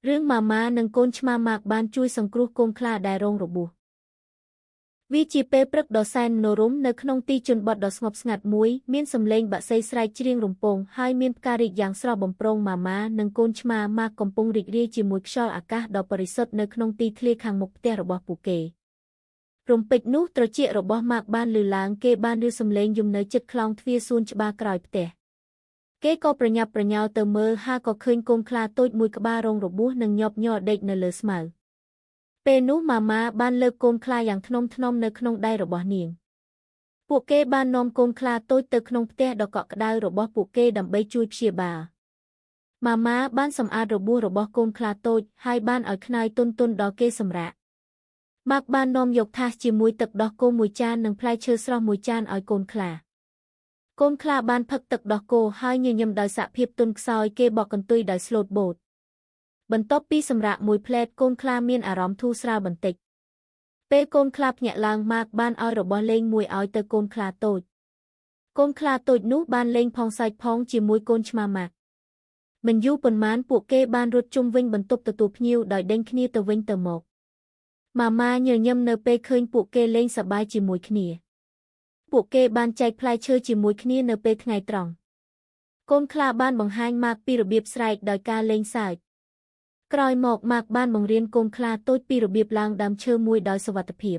រឿងម៉ាម៉ានិងកូនឆ្មាម៉ាកបានជួយសង្គ្រោះកូនខ្លាដែលរងរបួសវាជាពេលព្រឹកដ៏សែនមនោរម្យនៅក្នុងទីជនបទដ៏ស្ងប់ស្ងាត់មួយមានសំឡេងបក្សីស្រែកច្រៀងរំពងហើយមានផ្ការីកយ៉ាងស្រស់បំព្រងម៉ាម៉ានិងកូនឆ្មាម៉ាកកំពុងរីករាយជាមួយខ្យល់អាកាសដ៏បរិសុទ្ធនៅក្នុងទីធ្លាខាងមុខផ្ទះរបស់ពួកគេរំពេចនោះត្រចៀករបស់ម៉ាកបានឮឡើងគេបានឮសំឡេងយំនៅជិតខ្លោងទ្វារសួនច្បារក្រោយផ្ទះគេក៏ប្រញាប់ប្រញាល់ទៅមើលហើយក៏ឃើញកូនខ្លាតូចមួយក្បាលរងរបួសនិងញាប់ញ័រដេកនៅលើស្មៅពេលនោះម៉ាម៉ាបានលើកកូនខ្លាយ៉ាងថ្នមថ្នមនៅក្នុងដៃរបស់នាងពួកគេបាននាំកូនខ្លាតូចទៅក្នុងផ្ទះដ៏កក់ក្ដៅរបស់ពួកគេដើម្បីជួយព្យាបាលម៉ាម៉ាបានសម្អាតរបួសរបស់កូនខ្លាតូចហើយបានឲ្យខ្នើយទន់ៗដល់គេសម្រាកម៉ាក់បាននាំយកថាសជាមួយទឹកដោះគោមួយចាននិងផ្លែឈើស្រស់មួយចានឲ្យកូនខ្លាកូនខ្លាបានផឹកទឹកដោះគោហើយញញឹមដោយសភាពទន់ខ្សោយគេបកកន្ទុយដោយស្លូតបូតបន្ទាប់ពីសម្រាកមួយភ្លែតកូនខ្លាមានអារម្មណ៍ធូរស្រាលបន្តិចពេលកូនខ្លាភ្ញាក់ឡើងម៉ាកបានឲ្យរបស់លេងមួយឲ្យទៅកូនខ្លាតូចកូនខ្លាតូចនោះបានលេងផងសើចផងជាមួយកូនឆ្មាម៉ាកមិនយូរប៉ុន្មានពួកគេបានរត់ជុំវិញបន្ទប់ទទួលភ្ញៀវដោយដេញគ្នាទៅវិញទៅមកម៉ាម៉ាញញឹមនៅពេលឃើញពួកគេលេងសប្បាយជាមួយគ្នាពួកគេបានចែកផ្លែឈើជាមួយគ្នានៅពេលថ្ងៃត្រង់កូនខ្លាបានបង្ហាញម៉ាកពីរបៀបស្រែកដោយការលេងសើចក្រោយមកម៉ាកបានបង្រៀនកូនខ្លាតូចពីរបៀបឡើងដើមឈើមួយដោយសុវត្ថិភាព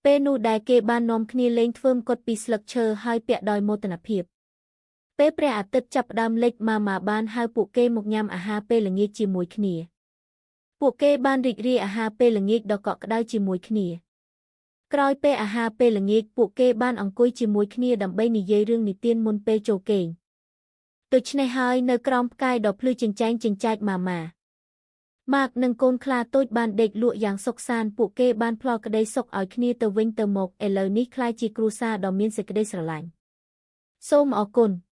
ពេលនោះដែលគេបាននាំគ្នាលេងធ្វើមកុដពីស្លឹកឈើហើយពាក់ដោយមោទនភាពពេលព្រះអាទិត្យចាប់ផ្ដើមលិចម៉ាម៉ាបានហៅពួកគេមកញ៉ាំអាហារពេលល្ងាចជាមួយគ្នាពួកគេបានរីករាយអាហារពេលល្ងាចដ៏កក់ក្ដៅជាមួយគ្នាក្រោយពេលអាហារពេលល្ងាចពួកគេបានអង្គុយជាមួយគ្នាដើម្បីនិយាយរឿងនិទានមុនពេលចូលគេងដូច្នេះហើយនៅក្រោមផ្កាយដ៏ភ្លឺចិញ្ចែងចិញ្ចែកម៉ាម៉ាម៉ាកនិងកូនខ្លាតូចបានដេកលក់យ៉ាងសុខសាន្តពួកគេបានផ្ដល់ក្តីសុខឲ្យគ្នាទៅវិញទៅមកឥឡូវនេះក្លាយជាគ្រួសារដ៏មានសេចក្តីស្រឡាញ់សូមអរគុណ។